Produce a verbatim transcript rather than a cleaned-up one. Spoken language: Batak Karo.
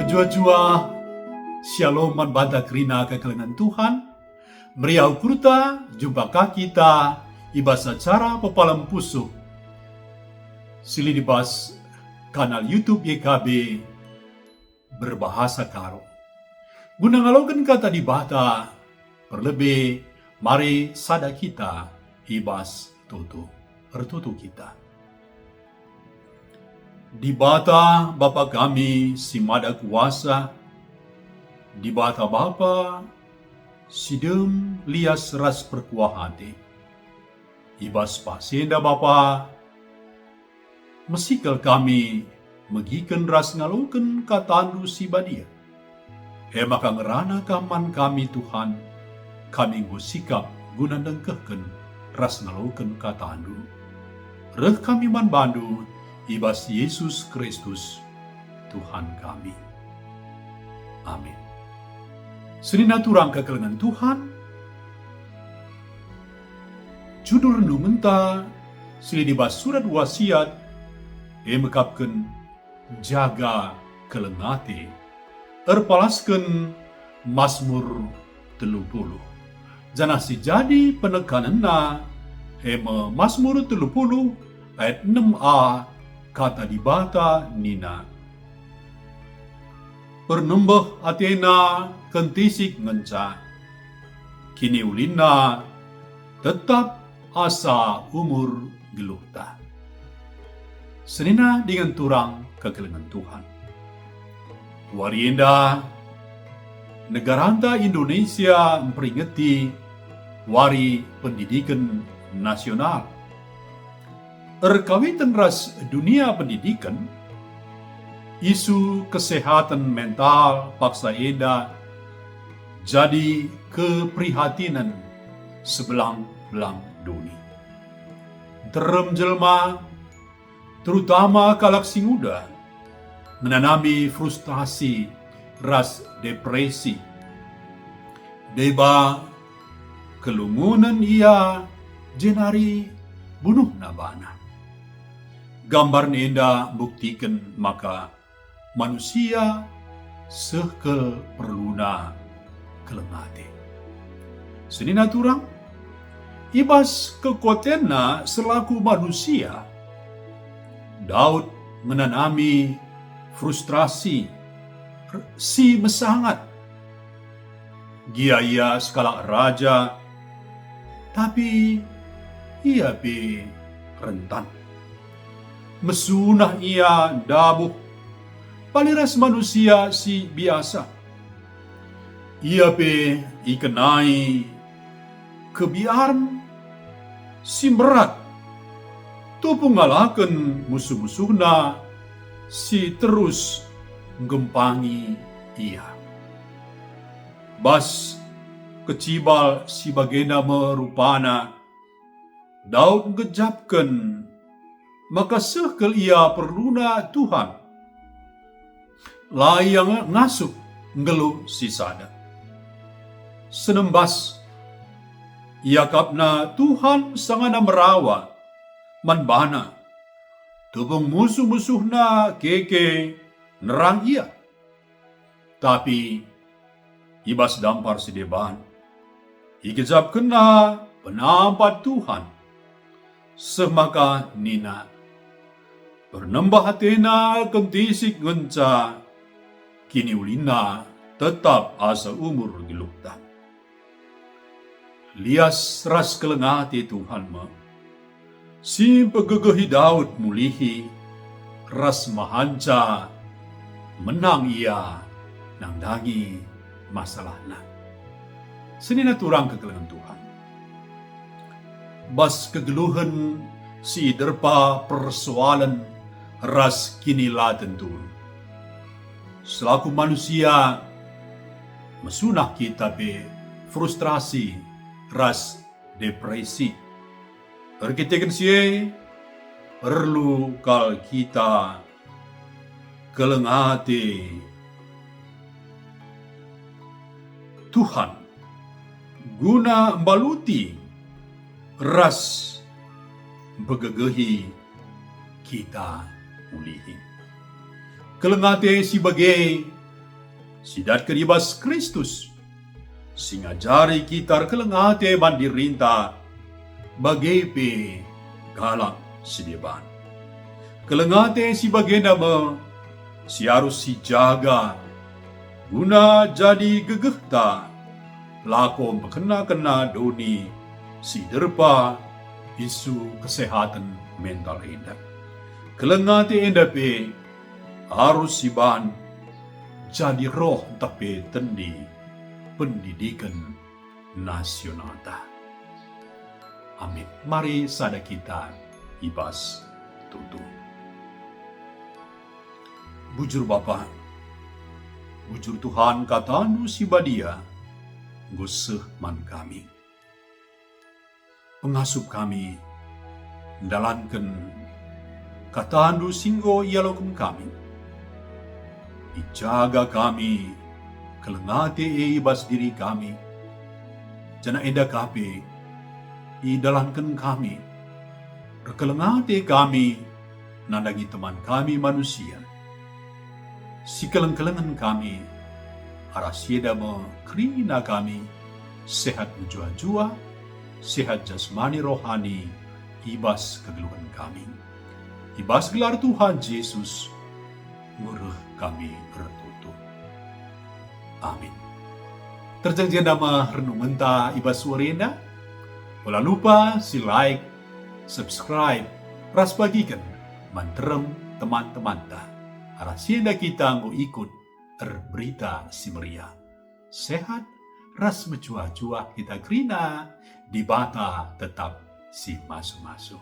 Jua-jua, syalom man banta kerina kekelengen Tuhan. Meriah ukurta, jumpa ka kita i bas acara Pepalem Pusuh si lit i bas kanal YouTube Y K B berbahasa Karo. Guna ngaloken Kata Dibata, perlebe mari sada kita i bas tutu. Ertutu kita. Dibata Bapa kami si Mada Kuasa, Dibata Bapa si dem, lias ras perkuah ate. I bas paksa enda Bapa, mesikel kami megiken ras ngaloken KataNdu si badia. E maka ngerana Kam man kami, Tuhan, kami enggo sikap guna ndengkehken ras ngaloken KataNdu. Reh kami man baNdu i bas Yesus Kristus, Tuhan kami. Amin. Senina turang kekelengen Tuhan, judul renungenta si lit i bas surat Wasiat e mekapken jaga keleng ate, erpalasken Masmur telu puluh. Janah si jadi penekanenna e me Masmur telu puluh ayat enem a, Kata Dibata nina, "Pernembeh atena kentisik ngenca, kiniulinna tetap asa umur geluhta." Senina dingen turang kekelengen Tuhan. Wari enda, negaranta Indonesia mperingeti Wari Pendidiken Nasional. Erkawiten ras dunia pendidiken, isu kesehatan mental paksa enda jadi keprihatinen sebelang-belang doni. Nterem jelma, terutama kalak si nguda, ngenanami frustasi ras depresi. Deba kelungunen ia jenari bunuhna bana. Gambar enda mbuktiken maka manusia seh kal perluna keleng ate. Senina turang, i bas kekuatenna selaku manusia, Daud ngenanami frustrasi si mesangat. Gia ia sekalak raja, tapi ia pe rentan. Mesunah ia ndabuh, bali ras manusia si biasa. Ia pe ikenai kebiaren si mberat, tupu ngalaken musuh-musuhna si terus nggempangi ia. Bas kecibal si bagenda me rupana, Daud ngejapken maka seh kal ia perluna Tuhan. La ia ngasup nggeluh si sada. Senembas iakapna Tuhan sangana merawa man bana, tupung musuh-musuhna keke nerang ia. Tapi i bas dampar si deban, igejapkenna penampat Tuhan, seh maka nina, "Pernembeh atena kentisik ngenca, kiniulinna tetap asa umur geluhta." Lias ras keleng ate Tuhan me si mpegegehi Daud mulihi ras mahanca menang ia nandangi masalahna. Senina turang kekelengen Tuhan. Bas kegeluhen si iderpa persoalen ras kinilatentun, selaku manusia, mesunah kita pe frustrasi ras depresi. Erkiteken si e, perlu kal kita keleng ate Tuhan guna mbaluti ras mpegegehi kita mulihi. Keleng ate si bage sidatken i bas Kristus, si ngajari kita erkeleng ate man dirinta, bage pe kalak si deban. Keleng ate si bagenda me si arus sijaga, guna jadi gegehta, lako mpekena-kena doni si derpa isu kesehaten mental enda. Keleng ate enda pe arus siban jadi roh ntah pe tendi pendidiken nasionalta. Amin. Mari sada kita i bas tutu. Bujur Bapa, bujur Tuhan, kataNdu si badia enggo seh man kami. Pengasup kami ndalanken kataNdu si enggo ialoken kami. Ijaga kami keleng ate e i bas diri kami, janah enda ka pe idalanken kami erkeleng ate kami nandangi teman kami manusia. Sikeleng-kelengen kami, arah si enda me kerina kami sehat mejuah-juah, sehat jasmani rohani i bas kegeluhen kami. I bas gelar Tuhan Jesus, enggo reh kami ertutup. Amin. Terjeng jenda me renungenta i bas wari enda. Ola lupa si like, subscribe, ras bagiken man terem teman-temanta. Arah si enda kita enggo ikut erberita si meriah. Sehat ras mejuah-juah kita kerina, Dibata tetap si masu-masu.